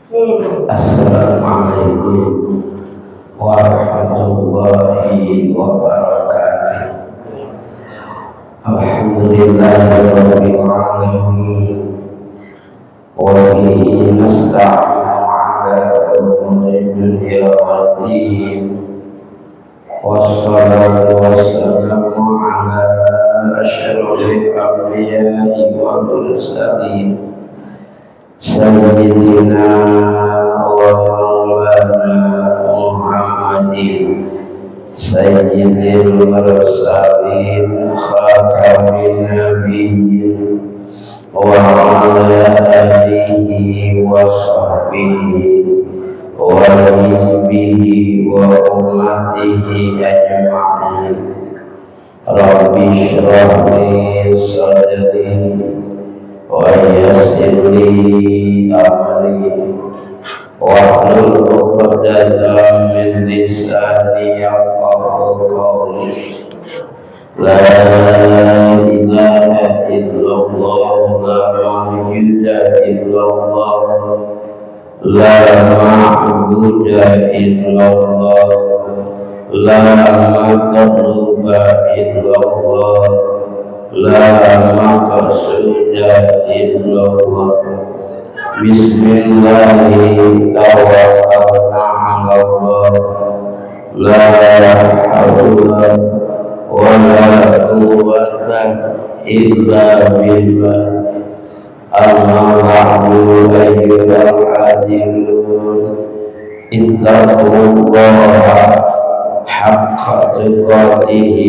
Assalamualaikum warahmatullahi wabarakatuh. Alhamdulillahirabbil alamin. Wa bihi nasta'inu ala umuri dunya waddin. Wassalatu wassalamu ala asyrafil anbiya'i wal mursalin sayyidina wa maulana Muhammadin sayyidil mursalin khatamin nabiyyin wa ala alihi wa sahbihi wa hizbihi wa ummatihi ajma'in. Rabbi shrah li sadri wa yassir li amri wahlul 'uqdatam min lisani yafqahu qawli. La ilaha illallah, la ma'buda illallah, la ma'buda illallah, la matluba illallah, la maqsuda illallah. Bismillahirrahmanirrahim. Tawakkalna 'ala Allah, la hawla wa la quwwata illa billah. Amma ba'du, ayyuhal hadirun, ittaqullaha haqqa tuqatih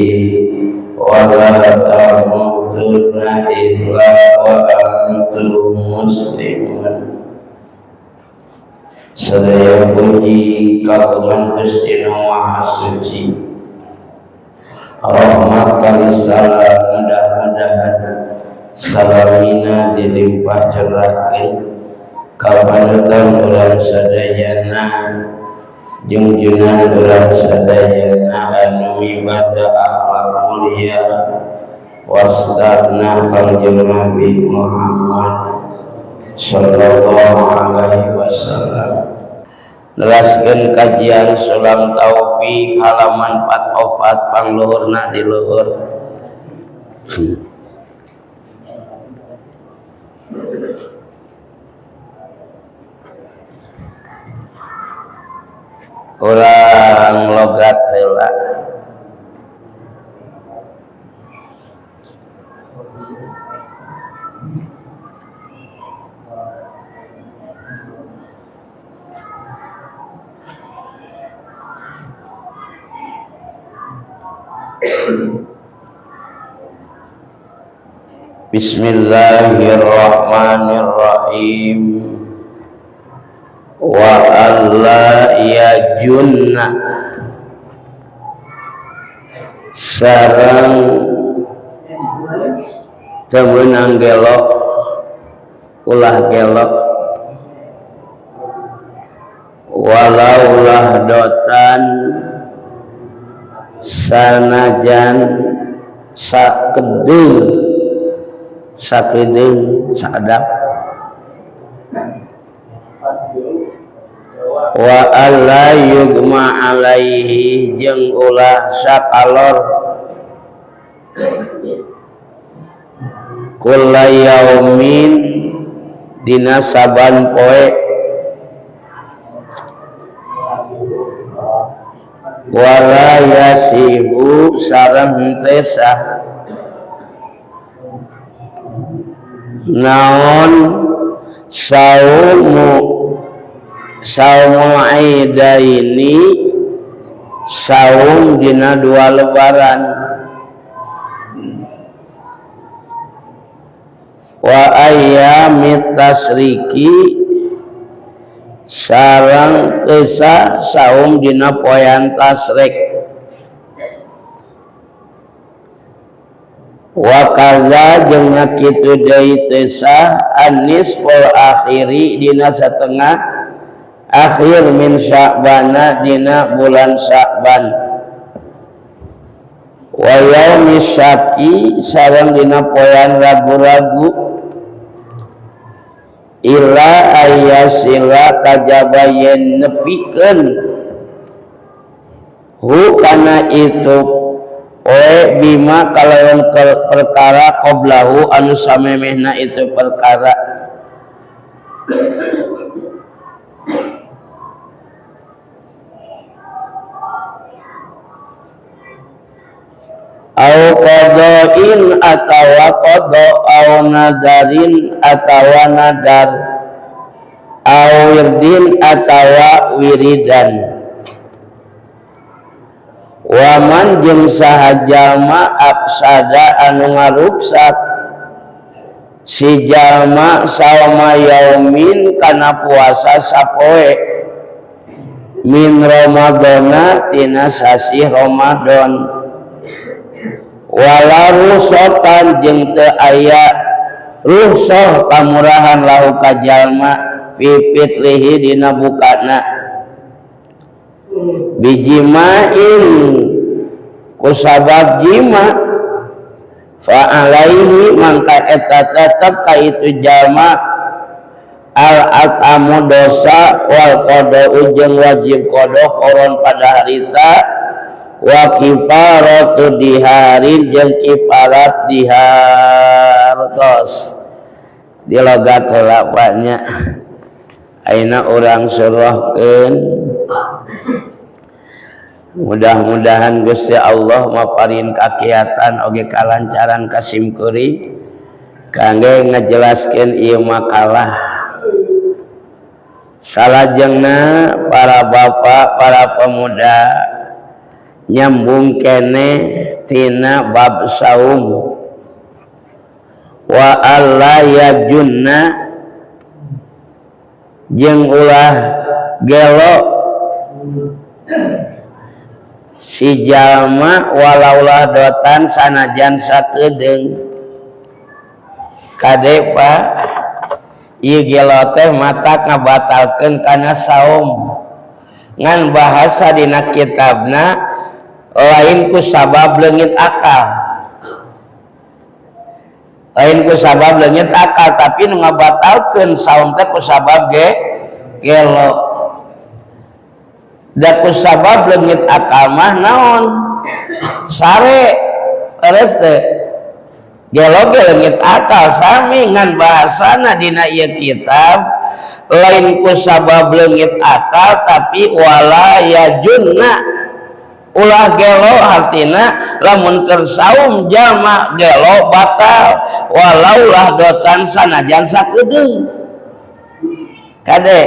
wa la tamutunna illa wa antum muslimun. Sadaya puji kagungan Gusti Nu Maha Suci. Rahmat kali salam mudah-mudahan salamina dilimpah cerahkeun ka panutan urang sadayana, jungjunan urang sadayana anu mibanda akhlak mulia, wastana Kangjeng Nabi Muhammad sallallahu alaihi wasallam. Neraskeun kajian Sulam Taufik halaman 44, pangluhurna di luhur. Urang logat heula. Bismillahirrahmanirrahim. Wa alla yajunna, sareng teu meunang gelo, ulah gelo, walau lahdotan, sanajan sakedeung sakedeung sakedap, wa alla yugma alaihi, jeung ulah sakalor, kulla yaumin, dina saban poe, wala yasihu, sareng henteu sah naon saumu aidaini, saum dina dua lebaran, wa ayyamit tasriki, sareng teu sah saum dina poean tasrik, wa kaza, jeung kitu deui teu sah an-nisful akhiri, dina satengah akhir, min Sya'bana, dina bulan Sya'ban, wa yaumis syaki, sareng dina poean ragu-ragu. Illa ayyasila kajaba yen nepikeun hu kana itu poe bima kalawan perkara qoblahu anu samemehna itu perkara. Au qada'in atawa qada, au nadarin atawa nadar, au wirdin atawa wiridan. Waman jeung saha jalma afsada anu ngaruksak si jalma sauma yaumin kana puasa sapoe min Ramadana tina sasih Ramadan, wala rusotan jeung teu aya rusoh kamurahan lahu ka jalma fi fitrihi dina bukana bijima'in kusabab jima fa alaihi mangka eta tetep ka itu jalma al atamu dosa wal qada'u jeung wajib qada koron pada harita wa kifaratu diharin jeung kifarat dihar. Tos di logat heula nya ayeuna urang surahkeun. Mudah-mudahan Gusti Allah maparin kakiatan oge kalancaran kasimkuring kangge ngajelaskeun ieu makalah. Salajengna para bapak, para pemuda nyambung keneh tina bab saum. Wa alla yajunna jeung ulah gelo si jalma walaulah dotan sanajan sakedeung. Kade Pak, ieu gelo teh matak ngabatalkeun kana saum. Ngan bahasa dina kitabna lain ku sabab leungit akal, lain ku sabab leungit akal, tapi nu ngabatalkeun saum teh ku sabab gelo. Da ku sabab leungit akal mah naon? Sare leres teh. Gelo ge leungit akal sami, ngan bahasana dina ieu kitab lain ku sabab leungit akal tapi wala yajunna ulah gelo, artina lamun keur saum jalma gelo batal walaulah dotan sanajan sakedeung. Kade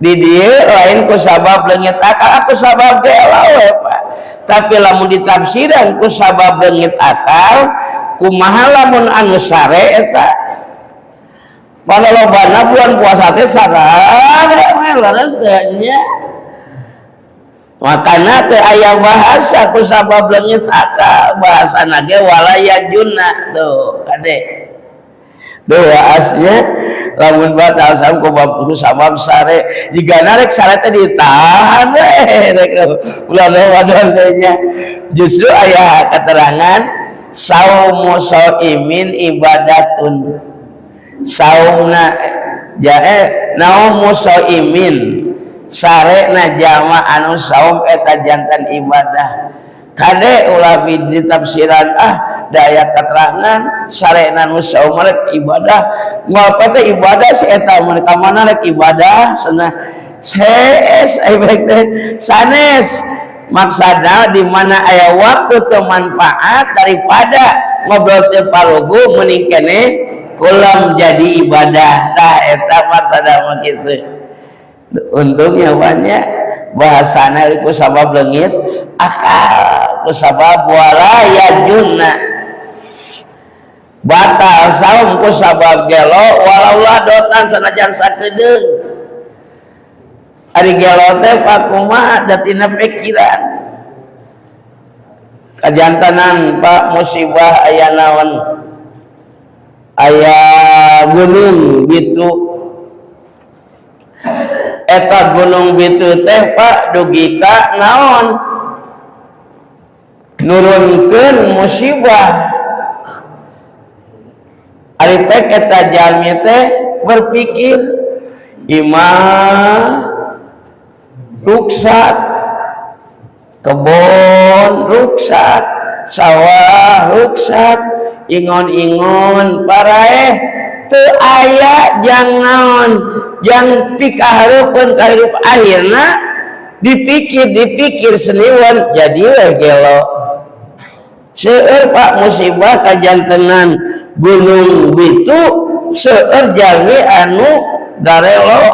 di dieu lain ku sabab leungit akal, aku sabab gelo we Pak. Tapi lamun ditafsiran ku sabab leungit akal, kumaha lamun anu sare eta? Pada lobana bulan puasa teh sare we leres teh nya. Makana teh aya bahasa ku sabab leungit akal, bahasana ge wala yajunna tuh kade. Doa asnya lamun batal saum ku bab ku sabab sare, jika narek sare teh ditahan we rek bulan Ramadan teh nya. Justru aya keterangan saumu sauimin ibadatun. Saumna jae naumu sauimin sare na jama anu saum eta jantan ibadah. Kade ulah ditafsiran ah daya keterangan sarena nu saum rek ibadah, ngapa teh ibadah si eta mun ka mana rek ibadah cenah CS ai teh sanes. Maksadna di mana aya waktu teu manfaat daripada ngobrol teu parugu mending keneh kulam jadi ibadah. Tah eta maksadna mah kitu. Untungnya banyak bahasana ku sabab leungit akal, ku sabab wala yajunna batal saum ku sabab gelo walaulah dotan sanajan sakedeung. Ari gelo teh Pak kumaha da tina pikiran kajantanan Pak musibah aya naon, aya gunung bitu. Eta gunung bitu teh Pak dugi ka naon nurunkeun musibah. Ari pek eta jalmi teh Berpikir imah ruksak, kebon ruksak, sawah ruksak, ingon-ingon paraeh, teu aya jang naon, jang pikahareupeun kahirup. Akhirna dipikir dipikir seniwan jadi we gelo. Seueur, Pak, musibah kajantenan Gunung Bitu, seueur jalmi anu garelo.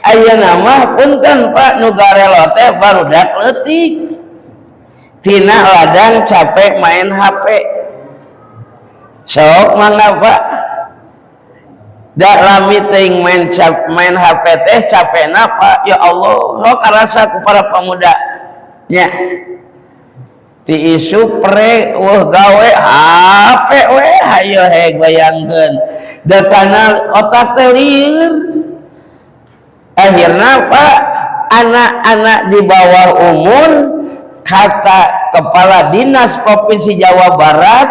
Ayeuna mah punten, Pak, nu garelo teh barudak leutik, tina ladang capek main HP. Sok mangga, Pak, da lami teuing main HP teh capekna, Pak. Ya Allah, sok karasa ku para pemuda nya, ti isuk pre wah gawe HP we. Hayo he, bayangkeun datana otak teh lieur. Akhirnya, Pak, anak-anak di bawah umur, kata Kepala Dinas Provinsi Jawa Barat,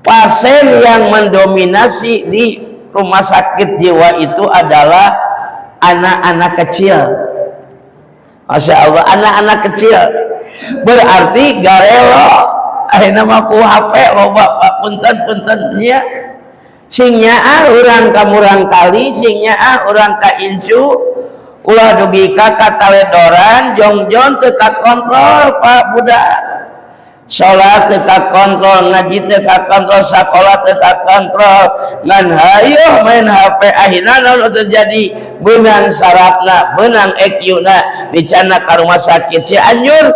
pasien yang mendominasi di rumah sakit jiwa itu adalah anak-anak kecil. Masya Allah, anak-anak kecil berarti garelo. Akhirnya mah ku HP loba, Pak. Punten punten nya, sing nyaah urang ka murangkalih, sing nyaah urang ka incu, ulah dugi ka kataledoran jongjon. Teu kontrol, Pak. Budak salat teu kontrol, ngaji teu kontrol, sakola teu kontrol, ngan hayo main HP. Akhirna naon terjadi? Beunang sarafna, beunang EQ-na, dicandak ka rumah sakit Cianjur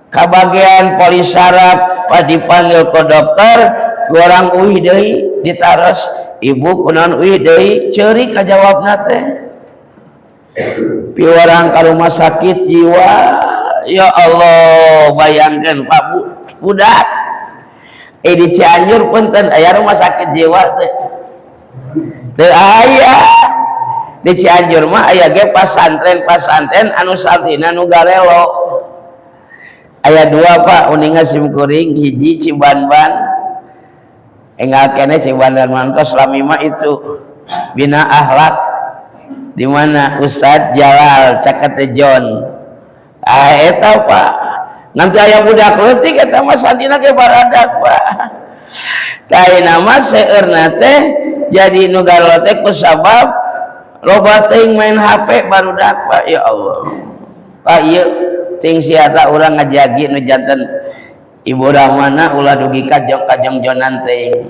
ka bagian poli saraf, Pak. Dipanggil ke dokter, urang uih deui. Ditaros, "Ibu kunaon uih deui?" Ceurik kajawabna teh, "Piwarang ka rumah sakit jiwa." Ya Allah, bayangkan, Pak, Bu, budak di Cianjur, punten, aya rumah sakit jiwa teh? Teu aya. Di Cianjur mah aya ge pasantren, pasantren anu santrina nu garelo. Aya dua, Pak, uninga sim kuring. Hiji Cibanban, enggal kene Cibanban mantos lami mah itu Bina Akhlak, di mana Ustadz Jalal caket John. Ah, eta, Pak, nanti aya budak leutik, eta mah santrina ge baradak, Pak. Kaina mah seueurna teh jadi nu garelo teh kusabab loba teuing main HP barudak, Pak. Ya Allah, Pak, ieu ting siata urang ngajagi nu janten ibu ramana, ulah dugi ka kajongjonan teuing,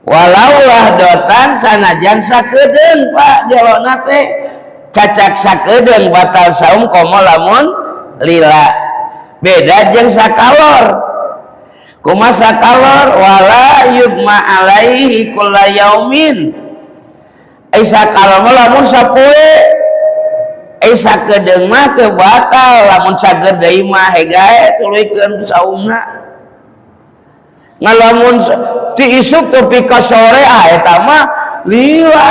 walau lahdotan, sanajan sakedeung, Pak. Gelona teh cacak sakedeung batal saum, komo lamun lila. Beda jeung sakalor. Kumaha sakalor? Wala yugma alaihi kulla yaumin. Ai sakalor mah lamun sapoe, ai sakedeung mah teu batal. Lamun cager deui mah hegae tuluykeun saumna. Ngalamun ti isuk tepi ka sore, ah, eta mah lila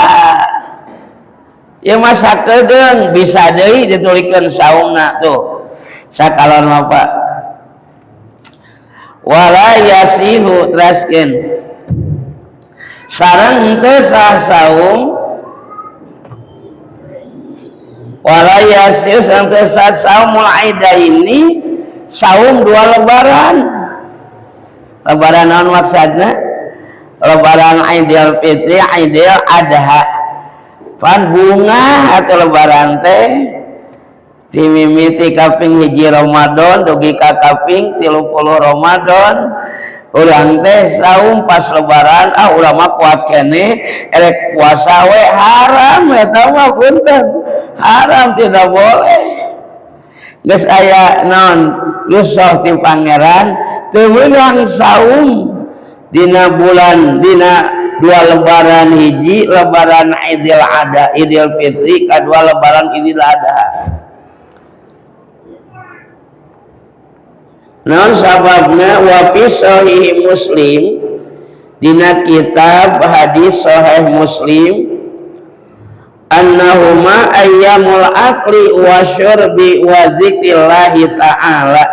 ya. Masa sakedeung bisa deui ditulikeun saumna tuh sakalon mah, Pak. Wala yasihu, teraskeun, sareng teu sah saum. Wala yasihu, sareng teu sah saumul ini, saum dua lebaran. Lebaran naon maksudna? Lebaran Idul Fitri, Idul Adha. Pan bunga atau lebaran teh timimiti kaping 1 Ramadan dugi ka kaping 30 Ramadan. Urang teh saum pas lebaran, ah, urang mah kuat kene, erek puasa we. Haram eta mah, punten, haram, tidak boleh. Geus aya naon, rusuh ti pangeran, teu meunang saum dina bulan, dina dua lebaran: hiji lebaran Idul Adha, Idul Fitri, kedua lebaran Idul Adha. Naon sababna? Wa fi sahih Muslim, dina kitab hadis Sahih Muslim, annahuma ayyamul akli wa syurbi wa dzikrillahi ta'ala.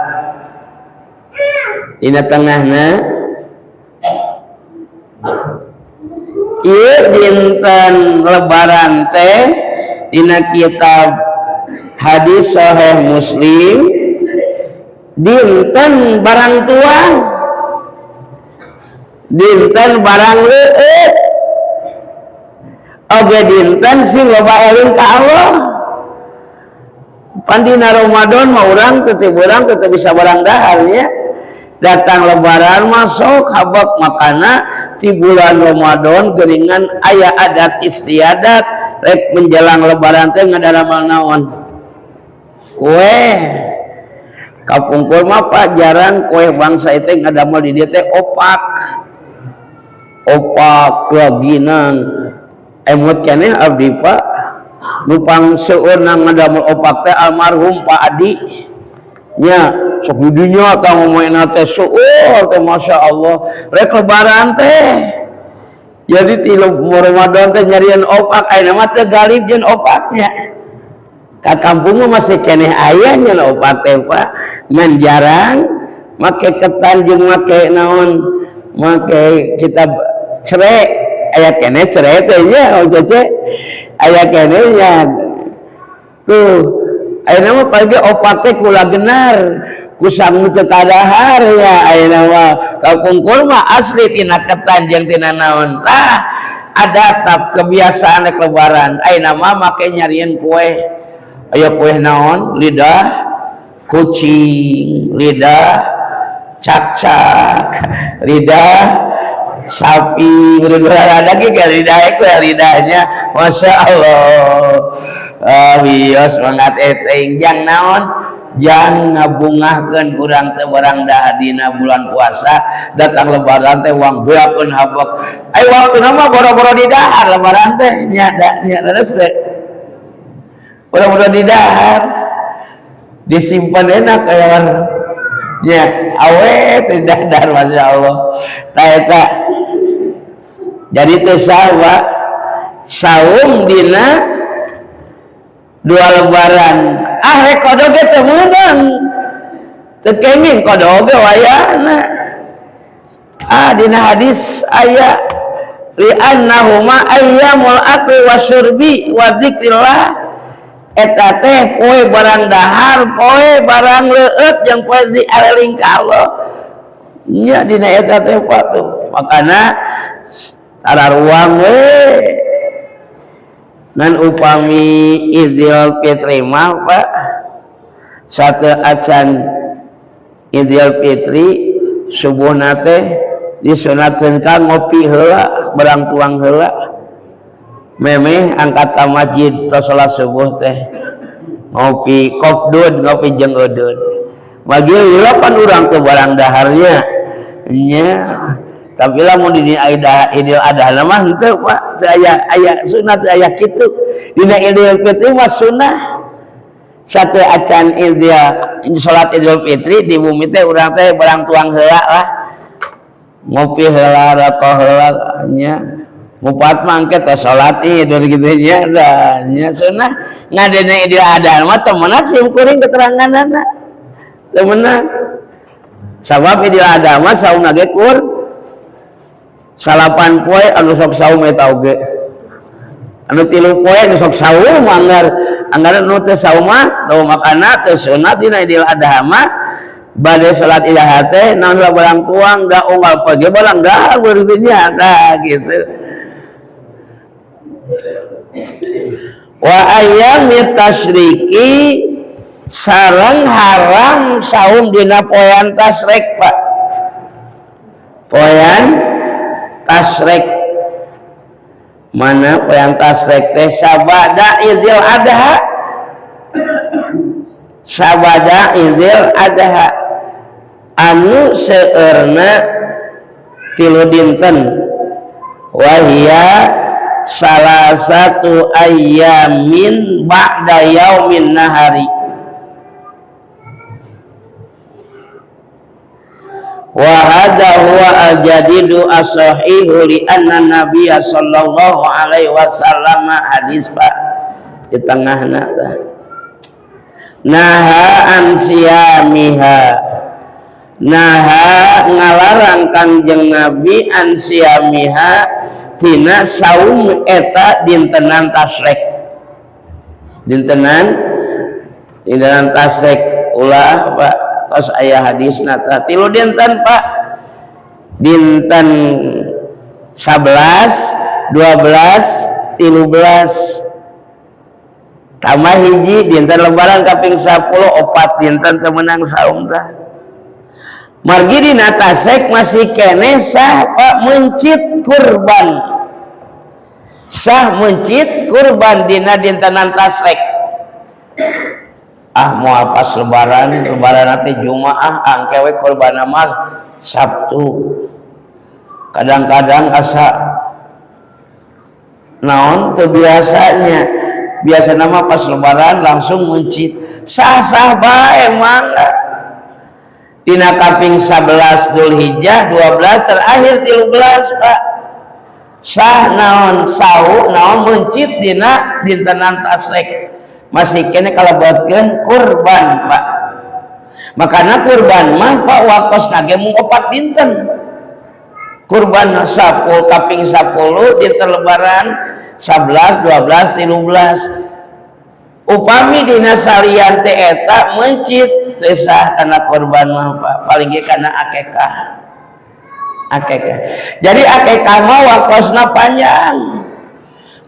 Dina tengahna. Ieu dinten lebaran teh dina kitab hadis sahih Muslim dinten barang tuang, dinten barang leueut, oge dinten sing loba eling ka Allah. Pan dina Ramadan mah urang teu urang teu bisa barang dahar nya. Datang lebaran masuk habak makana di bulan Ramadan geuningan aya adat istiadat rek menjelang lebaran teh ngadaramal naon kue. Kapungkur mah Pak jarang kue bangsa itu ngadamel di dieu teh opak opak laginan emut keneh abdi Pak nupang seueurna ngadamel opak teh almarhum Pak Adi nya sok didinya tah ngomongna teh seueur teh Masya Allah rek lebaran teh. Jadi tilu Ramadan teh nyarian opak, ayeuna mah teh galib jeung opaknya. Ka kampung mah masih keneh aya nya opak teh Pak, ngan jarang make ketan jeung make naon make kitab cere aya keneh cere teh nya oh cece aya keneh nya tuh. Ayeuna mah pagi opak teh kula genar ku sangu teu kadahar ya. Ayeuna mah kapungkur mah asli tina ketan jeung tina naon tah ada tap kebiasaan rek lebaran. Ayeuna mah make nyarieun kue aya kue naon lidah kucing, lidah cakcak, lidah sapi, ada lagi kan lidah itu lidahnya Masya Allah. Oh iya semangat eteng jang naon jang ngabungahkeun urang teh barang dah dina bulan puasa datang lebaran teh wang beakeun habek ai waktuna mah boro-boro di dahar lebaran teh nya da nya leres teh boro-boro di dahar disimpan enak aya nya awet tidak dahar Masya Allah. Ta eta jadi teu sawa saum dina dua lebaran ah rek kodo ge teu meunang teu kenging kodo ge wayahna ah dina hadis aya li annahuma ayyamul akli wasyurbi wa dzikrillah eta teh poe barang dahar poe barang leueut jeung poe eling ka Allah nya dina eta teh patuh makana tararuang we. Ngan upami Idul Fitri mah Pak satu acan Idul Fitri subuhna teh disunatkeun ka ngopi heula barang tuang heula memeh angkat ka masjid tos salat subuh teh ngopi kopdud ngopi jeung udud bagi heula pan urang teh barang daharnya nya. Tapi lamun di Idul Adha mah henteu Pak teu aya aya sunah teu aya kitu. Dina Idul Fitri mah sunah satu acan Idul salat Idul Fitri di bumi teh urang teh barang tuang heula lah ngopi heula rokok heula nya ngupat mangke teh salat Idul kitu nya da nya sunah. Ngadena Idul Adha mah teu meunang sim kuring keteranganana teu meunang sabab Idul Adha mah saumna ge kur salapan poe anu sok saum eta oge anu tilu poe anu sok saum anggar anggar anu teu saum mah teu makana teu sunat dina Idul Adha mah bade salat Idul Adha teh naon barang tuang da unggal poe ge barang dahar berarti nya nah gitu. Wa ayyamit tasyriki sareng haram saum dina poean tasrek Pak poean tasrek mana poean tasrek teh sabada Idul Adha sabada Idul Adha anu seueurna 3 dinten wahia salah satu ayyamin ba'da yaumin nahari wa hadza huwa al-jadidu as-sahihu li anna nabiyya sallallahu alaihi wasallam hadis Pak di tengahna tah naha an siyamiha naha ngalarang Kangjeng Nabi an siyamiha tina saum eta dintenan tasrek, dintenan dintenan tasrek ulah, Pak. Tos aya hadisna tah, 3 dinten, Pak, dinten 11, 12, 13, tambah hiji dinten lebaran kaping 10, 4 dinten teu meunang saum tah. Margi dina tasrek masih keneh sah, Pak, mencit kurban, sah mencit kurban dina dintenan tasrek. Ah, moal pas lebaran, lebaran nanti Jumaah, engke we kurban mah Sabtu. Kadang-kadang asa naon teu biasanya, biasa nama pas lebaran langsung mencit, sah-sah bae, mangga dina kaping 11 Dzulhijjah, 12, terakhir 13, Pak, sah naon sau naon mencit dina dintenan tasrek, masih keneh kalebatkeun kurban, Pak. Makana kurban mah, Pak, waktosna ge mung 4 dinten. Kurban 10, kaping 10 dinten lebaran, 11, 12, 13. Upami dina salian teh eta mencit teu sah kana kurban mah, Pak, paling ge kana akekah. Akekah, jadi akekah mah waktosna panjang,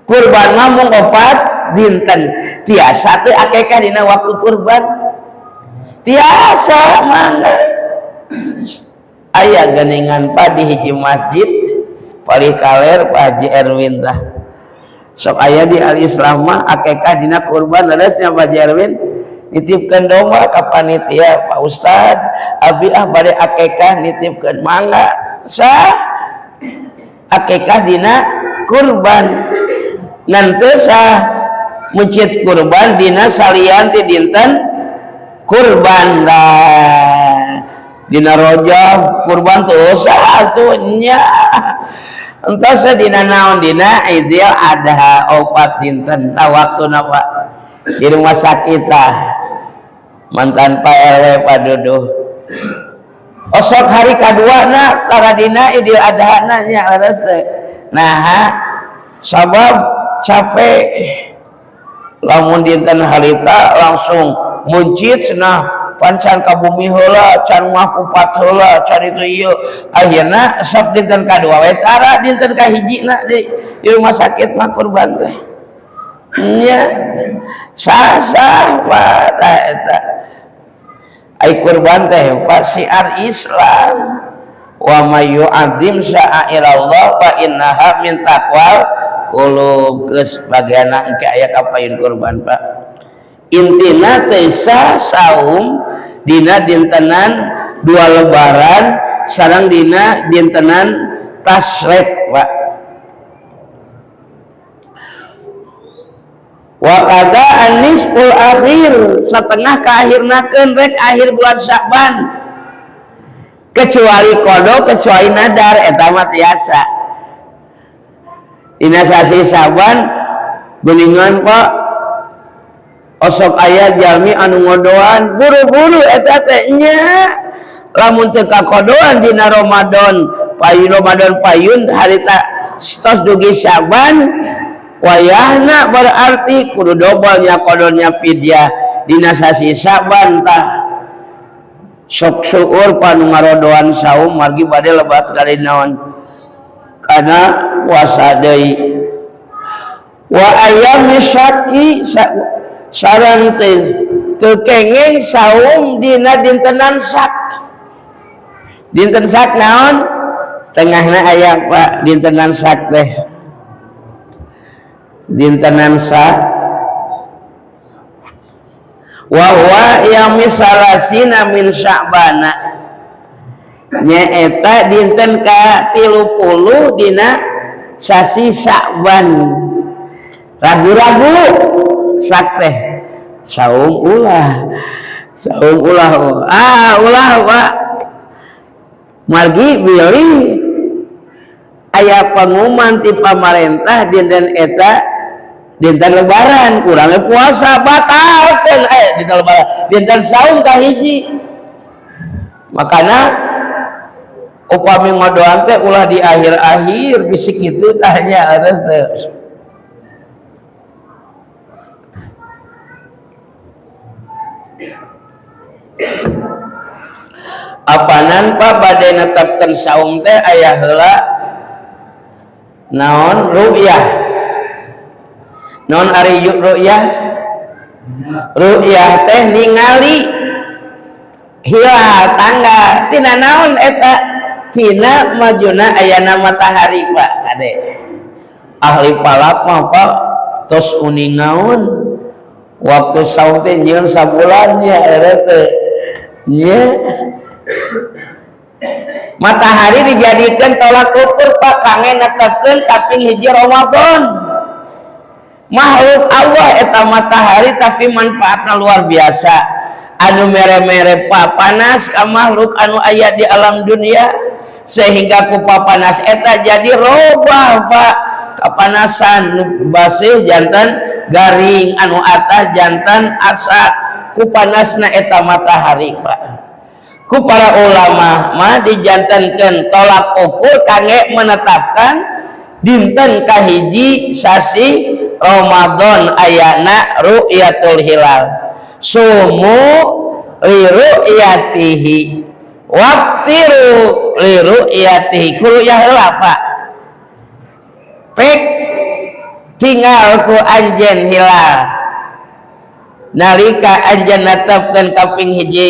kurban mah mung 4 dinten. Tiasa teu akekah dina waktu kurban? Tiasa, mangga. Aya geningan, Pak, di hiji masjid paling kaler, Pak Haji Erwin tah sok aya di Al Islam mah akekah dina kurban. Leresnya Pak Haji Erwin nitipkeun domba ka panitia, "Pak Ustad, abi ah bade akekah, nitipkeun." Mangga, sah akekah dina kurban. Ngan teu sah mencit kurban dina salian ti dinten kurban. Dah dina Rojab kurban tuh sah atuh nya. Entos dina naon, dina Idul Adha 4 dinten tah waktuna, Pak, di rumah sakit tah mantan Pak RW, Pak Duduh, osok hari kadua na tara dina Idul Adha na nya, leres teh. Nah, sabab capek lamun dinten harita langsung muncit cenah, pan can ka bumi heula, can kupat heula, can itu ieu, akhirna sok dinten kadua we tara, dinten kahijina di rumah sakit mah kurban teh nya sah-sah, Pak. Tah eta ai kurban teh, Pak, syiar Islam. Wa may yu'azzim sya'airallah fa innaha min taqwal qulub. Geus bagianna engke aya kapayun kurban, Pak. Intina teh sah saum dina dintenan 2 lebaran sareng dina dintenan tasrek, Pak. Wa qada an-nisful akhir, setengah ka akhirnakeun rek akhir bulan Sya'ban, kecuali kodo, kecuali nadar, eta mah tiasa dina sasi Sya'ban. Geuningan, Pak, osok aya jalmi anu ngodoan buru-buru, eta teh nya lamun teu kakodoan dina Ramadan payun, Ramadan payun harita tos dugi Sya'ban wayahna, berarti kudu dobalnya kodonnya fidyah dina sasi Sya'ban tah. Sok seueur panu ngarodoan saum margi bade lebat kali naon kana puasa deui. Wa ayami syaki, sareng teu kengeng saum dina dintenan sak. Dinten sak naon? Tengahna aya, Pak, dintenan sak teh, dintenan sak. Wa huwa yaumi salasina min Sya'bana, nyaeta dinten ka 30 dina sasi Sya'ban. Ragu-ragu sak teh, saum ulah, saum ulah, ah ulah, Pak, margi bilih aya pengumuman ti pamarentah dinten eta dinten lebaran kurangnya puasa batalkeun, dinten lebaran dinten saum kahiji. Makana Upami ngodoan teh ulah di akhir-akhir bisik itu tanya leres teh. Apanan Pak bade netepkeun saum teh aya heula naon ru'yah. Naon ari ru'yah? Ru'yah teh ningali hilal tanggal tina naon eta? Tina majuna ayana matahari Pak kade. Ahli falak mah Pak tos uningaun waktu saum teh nyieun sabulan nya eta teh. Nya matahari dijadikan tolak ukur Pak kangge netepkeun kaping hiji Ramadan. Makhluk Allah eta matahari tapi manfaatna luar biasa. Anu mere-mere papanas ka makhluk anu aya di alam dunia sehingga ku papanas eta jadi robah Pak. Kapanasan nu basih jantan garing, anu atas jantan asak ku panasna eta matahari Pak. Ku para ulama mah dijantankeun tolak ukur kangge menetapkan dinten kahiji sasi Ramadan ayana ru'yatul hilal. Sumu li ru'yatihi waqtiru li ru'yatihi. Kudu ya heula Pak. Pek tinggal ku anjeun hilal. Nalika anjeun netepkeun kaping hiji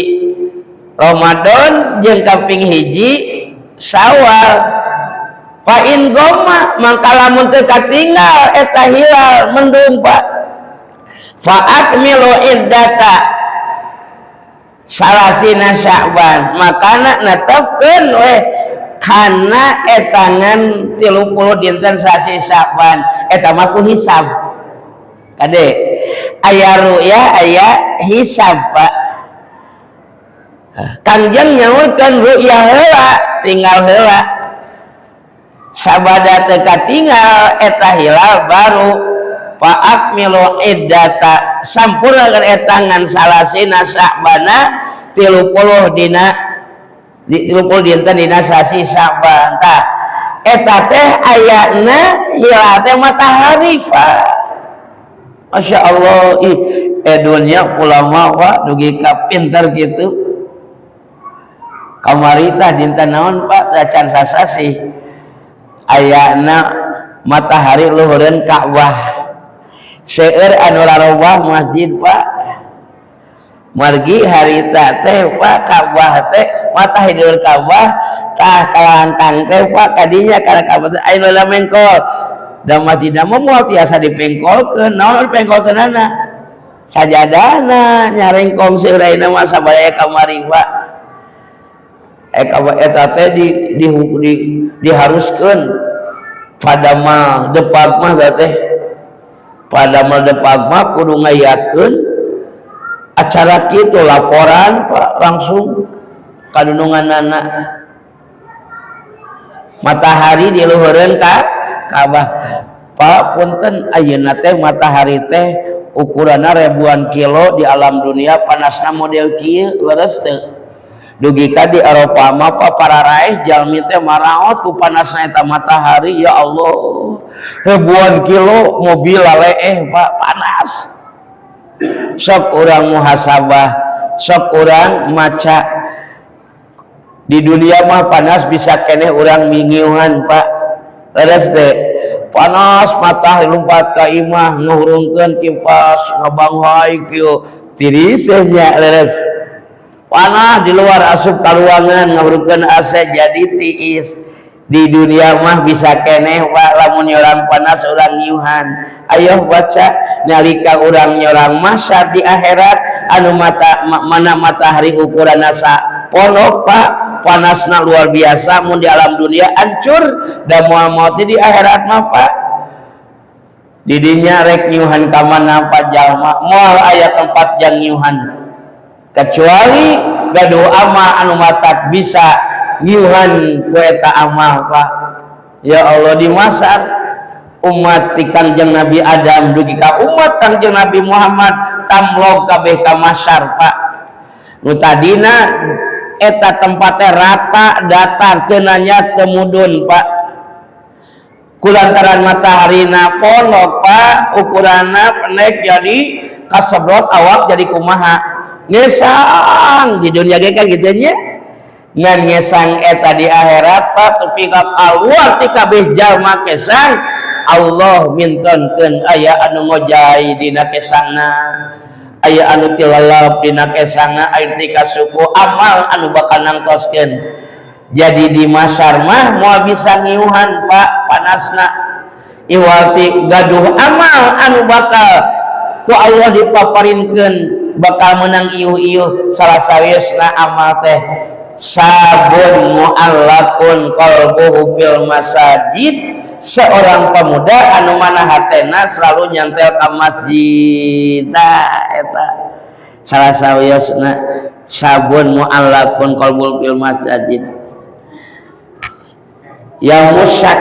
Ramadan jeung kaping hiji Syawal. Fa in goma mangka lamun teu katinggal eta hilal mendung Pak. Fa akmilu iddata salasina Sya'ban, makana netepkeun we kana etangan 30 dinten sasi Sya'ban eta mah ku hisab. Kade aya ru'ya aya hisab Pak. Kangjeng nyaurkeun ru'ya heula tinggal heula. Sabada teu katinggal eta hilal baru fa akmilu iddata sampurnakeun etangan salasina Sya'bana 30 dina 30 dinten dina sasi Sya'ban. Tah eta teh ayana hilal teh matahari Pak. Masya Allah, ih dunia ulama Pak dugi ka pinter gitu. Kamari tah dinten naon Pak teh can sasasih ayana matahari luhureun Ka'bah. Seueur anu rarobah masjid Pak. Margi harita teh Pak Ka'bah teh matahari luhur Ka'bah tah kalangkang teh Pak kadinya kana Ka'bah teh aya nu mengkol. Da masjid mah moal tiasa dipengkolkeun, naon dipengkolkeunana? Sajadana nyarengkong seueur ayeuna mah sabaya kamari Pak. Eta teh diharuskeun pada mah depak mah teh pada mah depak mah kudu ngayakeun acara kitu laporan Pak langsung kadununganana matahari diluhureun ka Ka'bah. Pak punten ayeuna teh matahari teh ukuranna ribuan kilo di alam dunia panasna model kieu leres teu. Dugi ka di Eropa mah Pak para raih jalmi teh maraot ku panasna eta matahari ya Allah. Ribuan kilo mobil laleeh Pak panas. Sok urang muhasabah, sok urang maca di dunia mah panas bisa keneh urang mingiuhan Pak. Leres teh panas matahari lompat ka imah ngahurungkeun kipas ngabanghai kieu tiris nya leres. Panas di luar asup ka ruangan ngahurungkeun AC jadi tiis. Di dunia mah bisa keneh Pak lamun nyorang panas urang nyiuhan. Ayo baca nalika urang nyorang mahsyar di akhirat anu mata mana matahari ukuranna saponok Pak panasna luar biasa mun di alam dunia hancur da moal maot di akhirat mah Pak. Didinya rek nyuhan ka mana Pak jalma moal aya tempat jang nyuhan kecuali gaduh amal anu matak bisa nyiuhan ku eta amal Pak. Ya Allah di masar umat ti Kangjeng Nabi Adam dugi ka umat Kangjeng Nabi Muhammad tamlog kabeh ka masar Pak. Nu tadina Eta tempatnya rata datar, teu nanjak teu mudun, Pak. Kulantaran matahari pondok, Pak, ukuranna pendek, jadi kasedot awak jadi kumaha ngesang. Di dunia ge kan gitu nya, ngan ngesang eta di akhirat, Pak, tepi ka keluar ti kabeh jalma kesang. Allah mintonkeun aya anu ngojay dina kesangna, aya anu tilalap dina kesangna, aya tika suku amal anu bakal nangtoskeun. Jadi di mahsyar mah moal bisa ngiuhan, Pak, panasna, iwati gaduh amal anu bakal ku Allah dipaparinkeun, bakal menang iuh-iuh. Salah sawiosna amal teh syabun mu'allaqun qalbuhu fil masajid, seorang pemuda anu mana hatena selalu nyantel ke masjid. Nah, eta salah sawiosna syabun mu'allaqun qalbuhu fil masajid. Yang musyak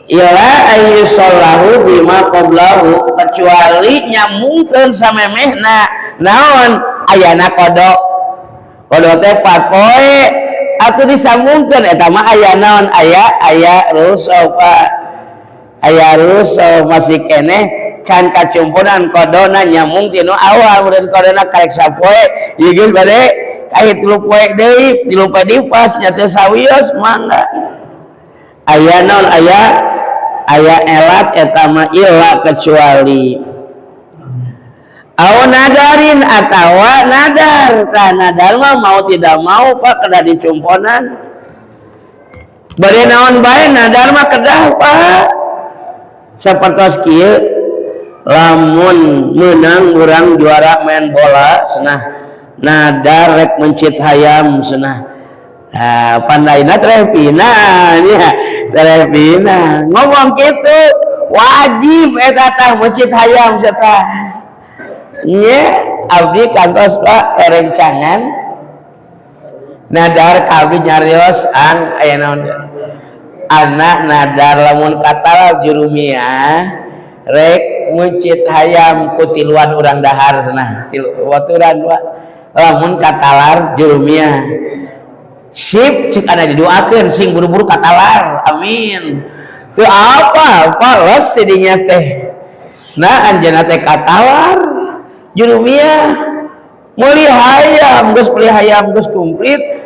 illa ayyusallahu bima qablahu, kecuali nyambungkeun samemehna. Naon ayana? Qadha. Qadha teh 4 poe atuh disambungkeun. Eta mah aya naon? Aya aya rusuh, Pak, aya rusuh. Masih keneh can kacumponan qadhana, nyambung tinu awal. Mun qadhana karek sapoe ieu geus bade aya 3 poe deui, 3 poe deui, pas nya teh sawios mangga aya naon? Aya aya elat. Eta mah illa, kecuali au nadarin, atawa nadar. Tah, nadar mah mau tidak mau, Pak, kedah dicumponan. Bade naon bae nadar mah kedah, Pak. Sapertos kieu, lamun menang urang juara main bola cenah, nadar rek mencit hayam cenah. Nah, pandaina terepina nya, terepina ngomong gitu wajib eta tah mencit hayam tah nya. Abdi kantos, Pak, rerencangan nadar ka abdi nyarios ang aya naon anak nadar lamun katalar jurumiyah rek mencit hayam ku tiluan urang dahar cenah. Tilu baturan, Pak, lamun katalar jurumiyah. Sip, cik ana, didoakeun sing buru-buru katalar, amin. Teu apa apa los tidinya teh. Nah, anjeunna teh katalar jurumiyah, meuli hayam, geus beli hayam geus komplit,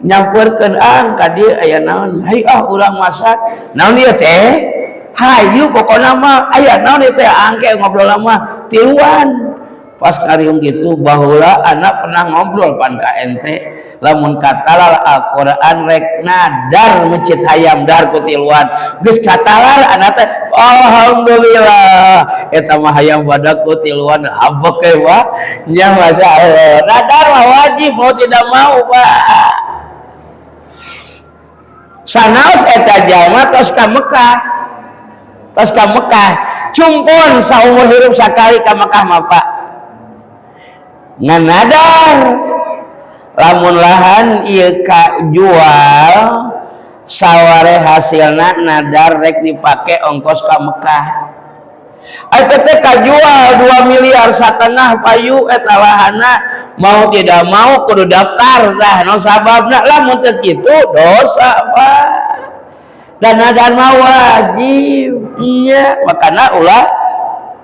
nyamperkeun ang ka dieu, aya naon? Hayu ah, urang masak. Naon ieu teh? Hayu pokona mah. Aya naon ieu teh? Angke ngobrol mah tiluan. Pas kariung gitu, baheula anak pernah ngobrol pan ka ente, lamun katalar Al-Qur'an rek nadar mecit hayam dar ku tiluan. Geus katalar anak teh, alhamdulillah, eta mah hayam badak ku tiluan habek we, Pak nya. Masya Allah, nadar mah wajib mau tidak mau, Pak. Sanaos eta jalma tos ka Mekah, tos ka Mekah. Cumpon saumur hirup sakali ka Mekah mah, Pak. Ngan nadar lamun lahan ieu ka jual saware, hasilna nadar rek dipake ongkos ka Mekah. Eta teh kajual 2,5 miliar payu eta lahana. Mau tidak mau kudu daftar tah. No sababna lamun teu kitu dosa, Pak. Dan nadar mah wajib iya. Makana ulah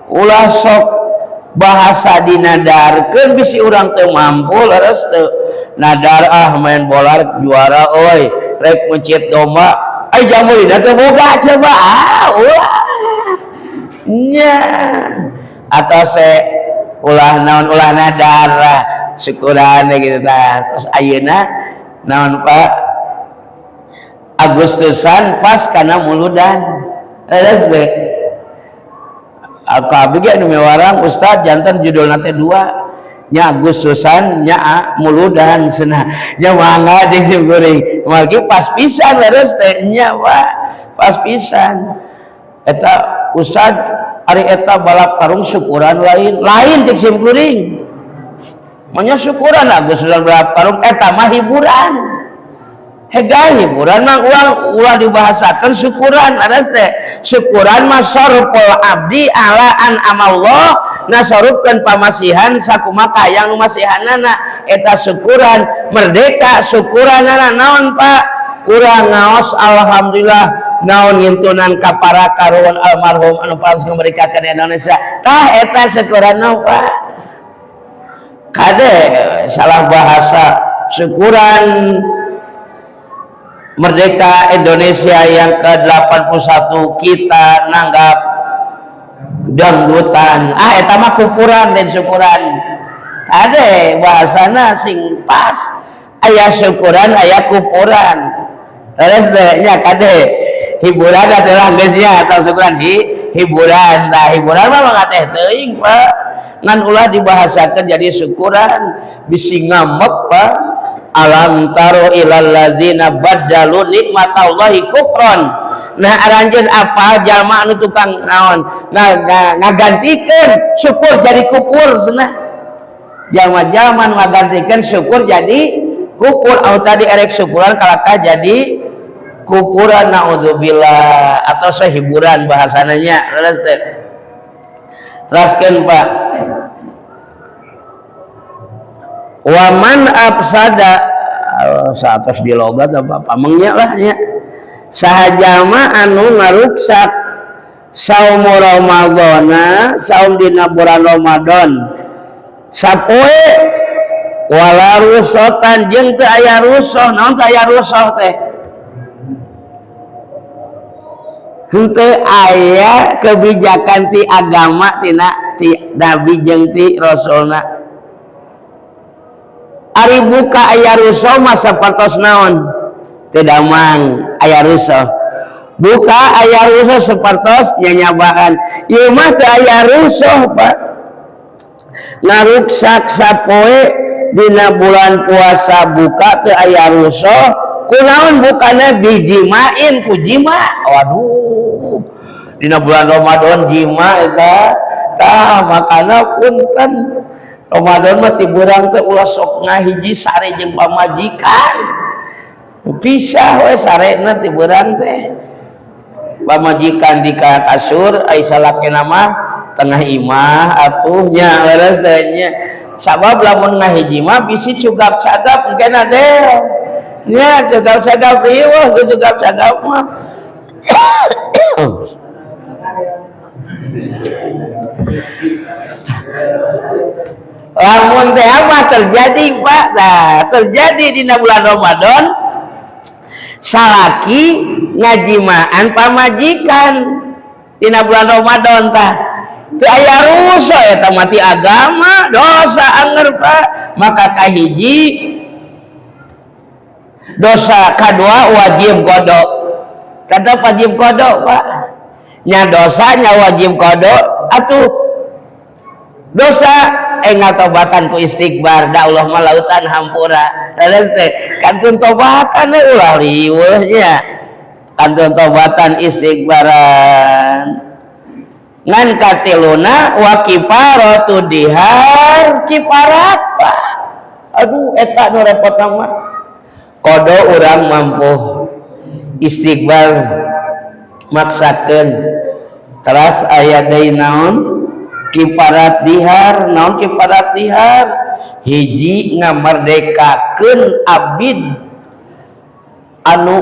ulah sok bahasa dinadarkeun, bisi urang teu mampu. Leres teu nadar ah, main bola juara euy, rek mencit domba, ai jamulina teu boga coba. Ah, ulah nya. Atau se ulah naon, ulah nadar syukuran gitu tah. Terus ayeuna naon, Pak, Agustusan pas karena muludan. Leres teu? Abdi ge nu miwarang, Ustad, janten judul teh dua nya, Agustusan nya muludan cenah nya. Mangga jeung sim kuring margi pas pisan. Leres teh nya, Pak? Pas pisan eta. Ustad, ari eta balap karung syukuran lain? Lain cek sim kuring. Manya syukuran Agustusan balap karung? Eta mah hiburan. Hega hiburan mah uang ulah dibahasakan syukuran. Ada teh syukuran mah syarful abdi ala an amallah. Nasorupkeun pamasihan sakumaha yang nu masihanana eta syukuran merdeka. Syukuranana naon, Pak? Urang ngaos alhamdulillah naon ngintunan ka para karuhun almarhum anu parantos ngamerdekakeun Indonesia. Tah, eta syukuran, Pak. Kade salah bahasa. Syukuran merdeka Indonesia yang ke-81 kita nanggap dangdutan, ah, eta mah kupuran dan syukuran. Kade bahasana sing pas. Aya syukuran, aya kupuran. Terus nya kade hiburan adalah geus nya atau syukuran hiburan. Nah, hiburan mah ngateh teuing, Pak. Ngan ulah dibahasakan jadi syukuran, bisi ngamek, Pak. Alam taro ilal ladzina baddalu nikmatallahi kufran. Nah, aranjeun apa jalma anu tukang naon ngagantikeun syukur jadi kupur cenah. Jalma-jalma nu ngagantikeun syukur jadi kupur, anu tadi erek syukuran kalaka jadi kupuran, naudzubillah. Atau sehiburan bahasananya. Terus teraskeun, Pak. Waman afsada satos di logat apa pamengnya lah nya. Saha jalma anu ngaruksak saum Ramadhana, saum dina bulan Ramadan sapoe, wala rusotan jeung teu aya rusoh. Naon teu aya rusoh teh? Henteu aya kebijakan ti agama, tina ti nabi jeung ti rasulna. Ari buka aya rusoh mah sapertos naon? Teu damang aya rusoh. Buka aya rusoh sapertos nyanyabaan. Ieu mah teu aya rusoh, Pak. Ngaruksak sapoe dina bulan puasa buka teu aya rusoh. Kunaon bukana? Bijimain, ku jima. Waduh, dina bulan Ramadan jima eta. Tah, makana punten, Ramadan mah ti beurang teh ulah sok ngahiji sare jeung pamajikan. Pisah we sarena ti beurang teh. Pamajikan di kasur, ai salakina mah tengah imah atuh nya, leres teh nya. Sabab lamun ngahiji mah bisi cugap-cagap engkena deh. Nya cugap-cagap riweuh ge cugap-cagap mah. Lamun teh apa terjadi, Pak? Nah, terjadi di bulan Ramadan salaki ngajimaan pamajikan dina bulan Ramadan. Tah, teu aya rusuh eta mati agama, dosa anger, Pak. Maka kahiji dosa, kadua wajib qada. Tetep wajib qada, Pak. Nya dosanya wajib qada atuh dosa engal tobatan ku istighbar, da Allah mah lautan hampura. Terus teh kantun tobatan ulah riweuh nya, kantun tobatan istighbaran. Ngan katiluna wa kifaratu dihar, kifarat, Pak. Aduh, eta nu repot mah. Kodo urang mampu, istighbar maksakeun, teras aya deui naon? Kifarat dihar. Naon kifarat dihar? Hiji, ngamerdekakeun abid anu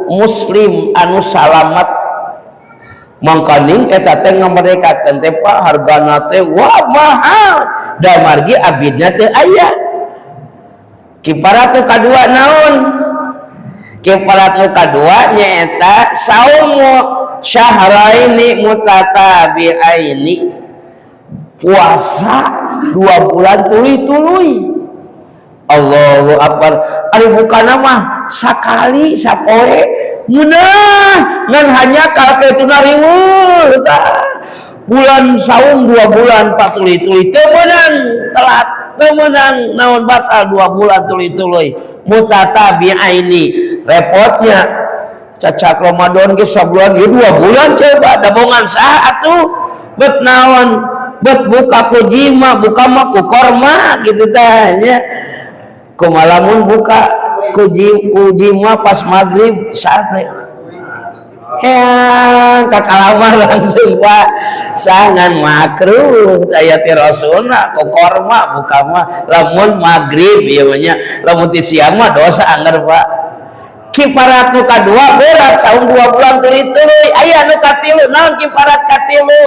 muslim anu salamat. Mangkaning eta teh ngamerdekakeun teh, Pak, hargana teh wah mahal, da margi abidna teu aya. Kifarat nu kadua naon? Kifarat nu kadua nyaeta saumu syahraini mutatabi'aini, puasa 2 bulan tuluy-tuluy. Allahu Akbar. Ari bukana mah sakali sapoe ngeunah, ngan hanya kalketuna riweuh. Tah, bulan saum 2 bulan patuluy-tuluy teu meunang telat, teu meunang naon batal 2 bulan tuluy-tuluy mutatabi'aini. Repotnya cacak Ramadan ge sabulan ge 2 bulan, coba dabongan saha atuh? Bet naon, bet buka ku jima, buka mah ku korma gitu tah nya. Kumalamun buka ku jima pas maghrib sate. Heang ka kalamar langsung, Pak. Sangan makruh aya ti rasulna kokorma buka mah lamun maghrib ieu mah nya, lamun ti siang mah dosa angger, Pak. Kiparat nu kadua berat, saum 2 bulan tuluy-tuluy. Aya nu katilu. Naon kiparat katilu?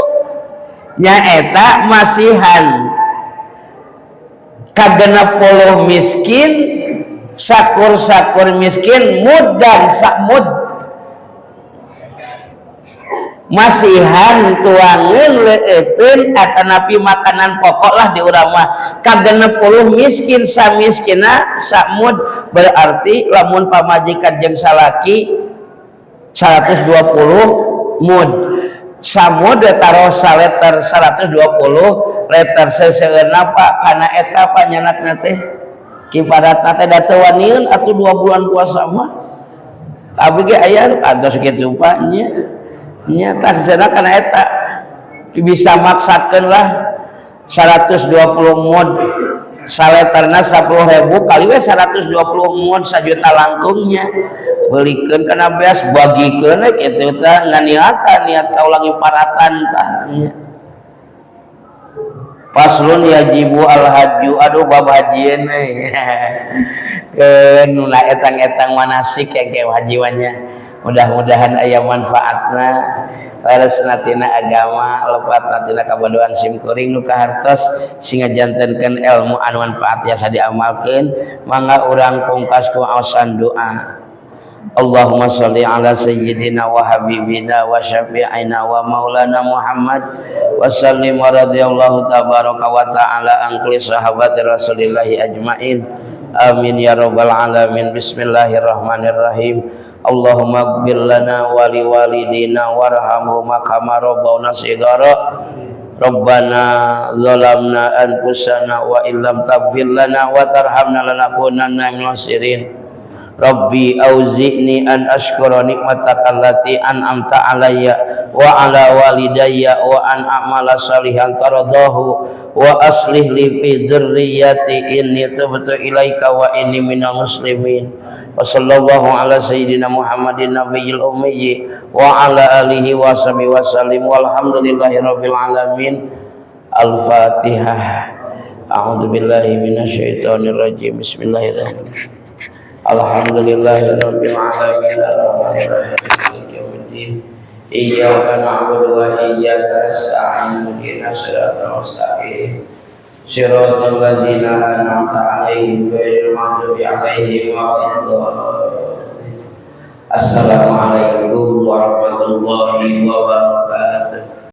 Nyaeta masihan ka 60 miskin, sakur-sakur miskin muddan, sakmud. Masihan tuangan leueutkeun atanapi makanan pokok lah di urang mah ka 60 miskin, samiskina sakmud. Berarti lamun pamajikan jeung salaki 120 mud, samud taruh saleter 120 liter. Seseueurna, Pak, kana eta, Pak. Nyanakna teh kiparatna teh da teu waniun atuh 2 bulan puasa mah. Abi ge aya nu kantos kitu, Pak, nya. Nya tah seseueurna kana eta bisa maksakeun lah 120 mud, saleterna 10.000 kali we 120 mud, 1 juta langkungnya. Belikeun kana beas, bagikeun we kitu tah, nganiatan niat kaulah ngiparatan tah nya. Faslun yajibu al hajju. Aduh, bab hajieun euy. Keun nu etang-etang manasik ke hajiwannya, mudah-mudahan aya manfaatna, leresna tina agama, lepatna tina kabodohan. Sim kuring nu kahartos sing ngajantenkeun ilmu anu manfaat tiasa diamalkeun. Mangga urang pungkas ku aosan doa. Allahumma sholli ala sayyidina wa habibina wa syafi'ina wa maulana Muhammad wa sallim wa radhiyallahu tabaraka wa ta'ala an kulli sahabati rasulillahi ajmain. Amin ya rabbal alamin. Bismillahirrahmanirrahim. Allahumma ighfir lana wa liwalidina warhamhuma kama rabbawna shighara. Rabbana zalamna anfusana wa illam taghfir lana wa tarhamna lanakunanna minal khasirin. Rabbi auzi'ni an ashkura nikmataka allati an'amta alayya wa ala walidayya wa an a'mala salihan tardahu wa aslih li fi dzurriyyati inni tubtu ilaika wa inni minal muslimin. Wa sallallahu ala sayyidina Muhammadin nabiyil ummiyyi wa ala alihi wa sahbihi wa sallim, walhamdulillahi rabbil alamin. Al-Fatihah. A'udzu billahi minasyaitonir rajim. Bismillahirrahmanirrahim. Alhamdulillahi rabbil alamin, arrahmanir rahim, maliki yaumiddin. Iyyaka na'budu wa iyyaka nasta'in, ihdinas siratal mustaqim, siratal ladzina an'amta 'alaihim ghairil maghdubi 'alaihim waladdallin. Assalamualaikum warahmatullahi wabarakatuh.